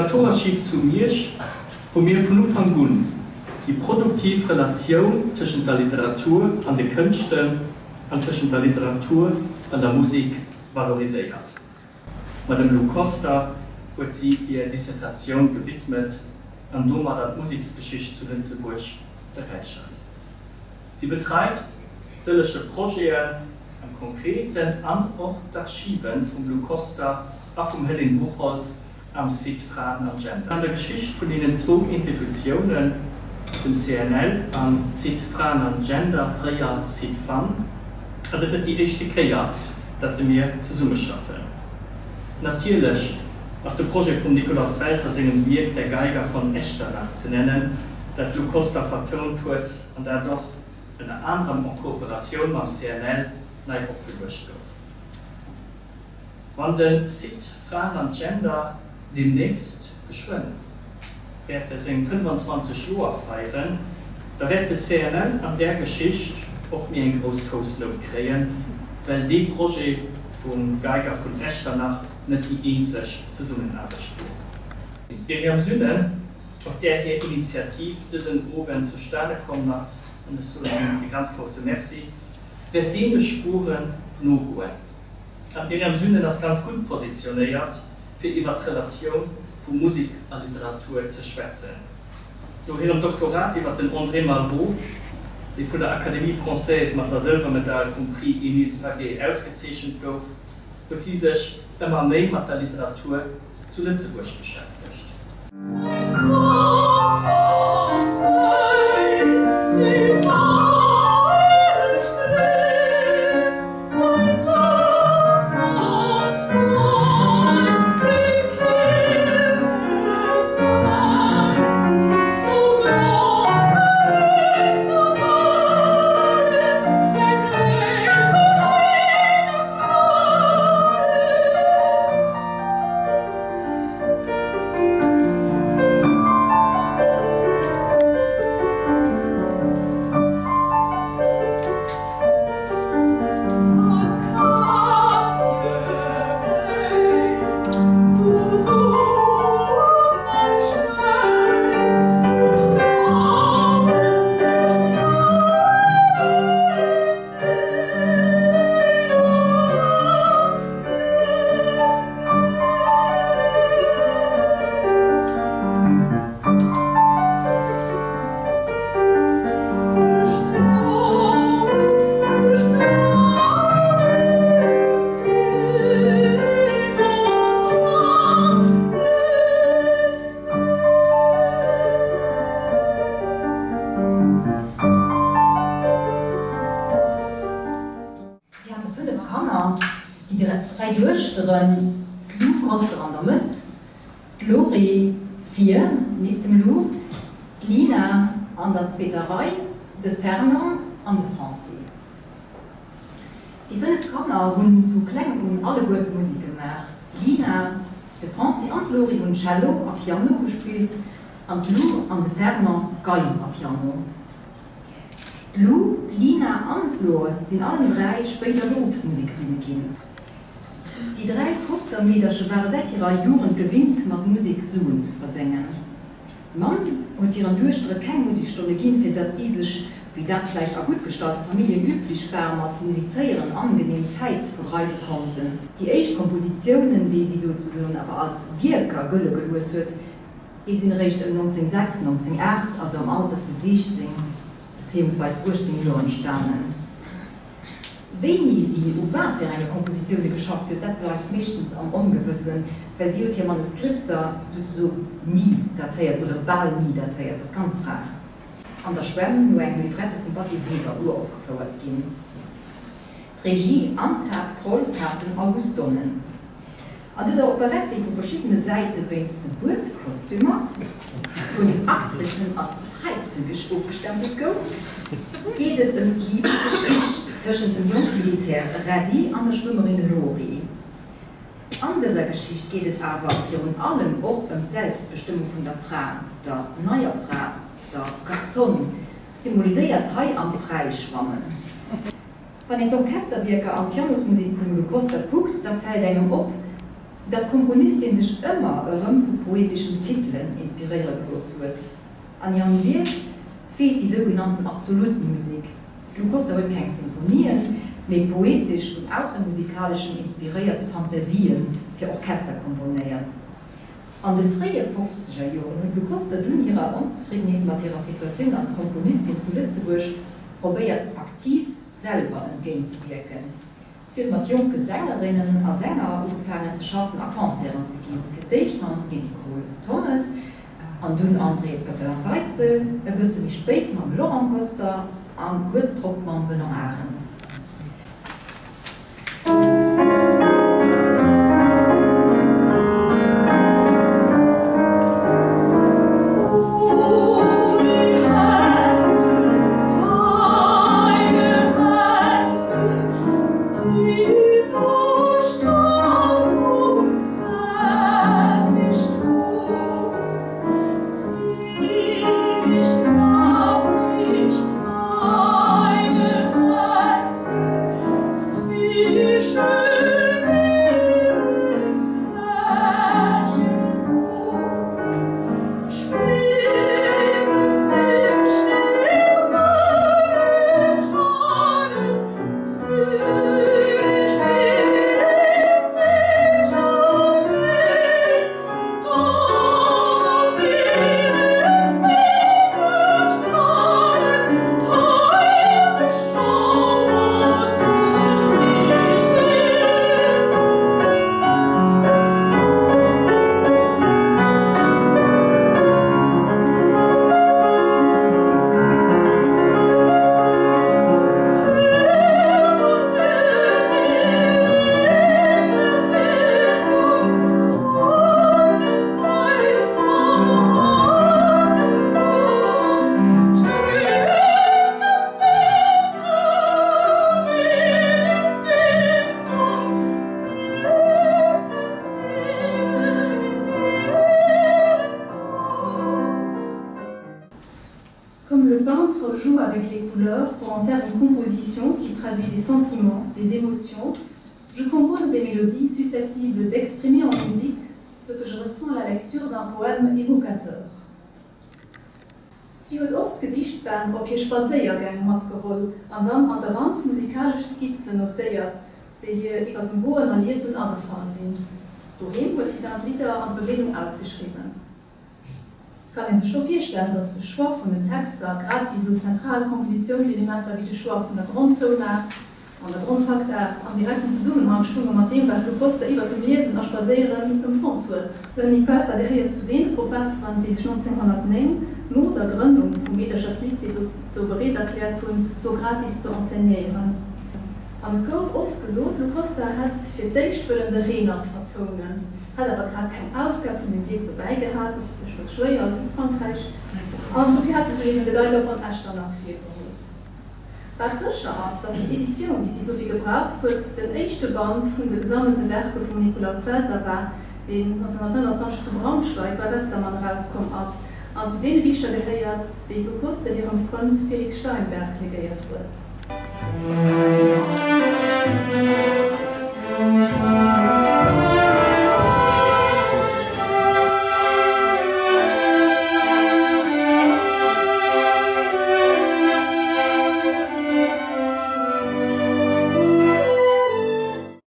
Literaturarchiv zu Miersch hu mir vun Ufank un déi produktiv Relatioun tëschent der Literatur an de Kënschten an tëschent der Literatur an der Musek valoriséiert. D'Madame Lou Koster huet si hir Dissertatioun gewidmet an domadder d'Museksgeschicht zu Lëtzebuerg beräichert. Si betreit sëllege Projeten am Konkreten an och d'Archive vum Lou Koster a vum Helene Buchholtz am Site Fraen an Gender. An der Geschicht vun deenen zwou Institutiounen, dem CNL an Site Fraen an Gender, fréier Site Femmes, ass et net déi éischte Kéier, datt mir zesummeschaffen. Natierlech ass de Projet vum Nikolaus Welter sengem Wierk Der Geiger von Echternach ze nennen, dat d'Lou Koster vertount huet an dat och ënner anerem en Kooperatioun mam CNL nei opgeluecht gouf. Wann de Site Fraen an Gender deemnächst, geschwënn, wäert e seng 25 Joer feieren, da wäert de CNL an där Geschicht och méi eng grouss Foussnout kréien, well dee Projet vum Geiger vun Echternach net déi eenzeg Zesummenaarbecht wor. D'Myriam Sünnen, op där hir Initiativ dësen Owend zustane komm ass, an ech soen him e ganz grousse Merci, wäert deene Spuren nogoen. An d'Myriam Sünnen ass ganz gutt positionéiert, fir iwwer d'Relatioun vu Musek a Literatur ze schwätzen. No hirem Doktorat iwwer den André Malraux, dee vun der Académie française mat der Sëlwermedail vum Prix Émile Faguet ausgezeechent gouf, huet si sech ëmmer méi mat der Literatur zu Lëtzebuerg beschäftegt. Si hate 5 Kanner, déi 3 Duechteren, d'Lou Koster an der Mëtt, d'Laurie vir nieft dem Lou, d'Lina an der zweeter Rei, de Fernand an de Franci. Déi 5 Kanner hu vu klengem un alleguerte Musek gemaach. D'Lina, de Franci an d'Laurie hunn Cello a Piano gespillt an d'Lou an de Fernand Gei a Piano. D'Lou, d'Lina an d'Lore sinn allen 3 spéider Beruffsmusikerinne ginn. Déi 3 Koster-Meederche ware säit hirer Jugend gewinnt, mat Musek Suen ze verdéngen. D'Mamm huet hiren Duechtere keng Musikstonne ginn, fir datt si sech, wéi dat vläicht a gutt gestallte Familljen üblech war, mat Musizéieren angenehm Zäit verdreiwe konnten. Déi éischt Kompositiounen, déi si souzesoen awer als Wierker gëlle gelooss huet, Déi sinn eréischt ëm 1906, 1908, also am Alter vu 16 beziehungsweis 18 Joer entstanen. Wéini si u wat fir enge Kompositioune geschafft huet, dat bleift meeschtens am Ongewëssen, well si huet hir Manuskripter souzesoe ni datéiert oder bal ni datéiert, dat ass ganz rar. An der Schwämm no engem Libretto vum Batty Weber uropgefouert ginn. D'Regie an d'Haaptroll hat den August Donnen. An dëser Operett, déi vu verschiddene Säite wéinst de Buedkostümer vun den Actricen als ze fräizügeg ofgestempelt gouf, geet et ëm d'Libesgeschicht tëschent dem Jongmilitär Reddy an der Schwëmmerin Lori. An dëser Geschicht geet et awer virun allem och ëm d'Selbstbestëmmung vun der Fra, der neier Fra, der Garçonne, symboliséiert hei am Fräischwammen. Wann een d'Orchesterwierker an d'Pianosmusek vum Lou Koster kuckt, da fält engem op, Datt d'Komponistin sech ëmmer erëm vu poeteschen Titelen inspiréiere gelooss huet. An hirem Wierk feelt déi sougenannten absolut Musek. D'Lou Koster huet keng Symphonien, mee poetesch, vun Aussermusikaleschem inspiréierte Fantasië fir Orchester komponéiert. An de fréie fofzeger Joren huet d'Lou Koster dunn hirer Onzefriddenheet mat hirer Situatioun als Komponistin zu Lëtzebuerg probéiert aktiv selwer entgéintzewierken. Si huet mat jonke Sängerinnen a Sänger ugefaangen ze schaffen a Concerten ze ginn, fir d'éischt mam Gaby Kohl-Thommes an dunn Andrée Pepin-Weitzel, e bësse méi spéit mam Laurent Koster a kuerz drop mam Benoît Arendt. Comme le peintre joue avec les couleurs pour en faire une composition qui traduit des sentiments, des émotions, je compose des mélodies susceptibles d'exprimer en musique ce que je ressens à la lecture d'un poème évocateur. Si huet oft Gedichtbänn op hir Spadséiergäng matgeholl an dann an der Hand musikalesch Skizzen notéiert, déi hir iwwer dem Goen a Liesen agefall sinn. Doheem huet si dann d'Lidder an d'Begleedung ausgeschriwwen. Et kann ee sech scho virstellen, datt de Choix vun den Texter, grad wéi esou zentral Kompositiounselementer wéi de Choix vun der Grondtounart an der Grondtaktaart an direktem Zesummenhang stunge mat deem, wat d'Lou Koster iwwer dem Liesen a Spadséieren empfonnt huet. Den Nic Welter gehéiert zu deene Professeren, déi sech 1909, no der Grënnung vum Meedercherslycée, dozou bereet erkläert hunn, do gratis ze enseignéieren. An et gouf oft gesot, d'Lou Koster hätt fir d'éischt wëllen de Renert vertounen, hätt awer grad keng Ausgab vun dem Wierk dobäi gehat, ass vläicht e bësse schwéier, a Südfrankräich, an dofir hat se sech eben de Geiger von Echternach virgeholl. Wat sécher ass, datt déi Editioun, déi si dofir gebraucht huet, den éischte Band vun de Gesammelte Werke vum Nikolaus Welter war, deen 1925 zu Braunschweig bei Westermann erauskomm ass an zu deene Bicher gehéiert, déi d'Lou Koster hirem Frënd Felix Steinberg legéiert huet.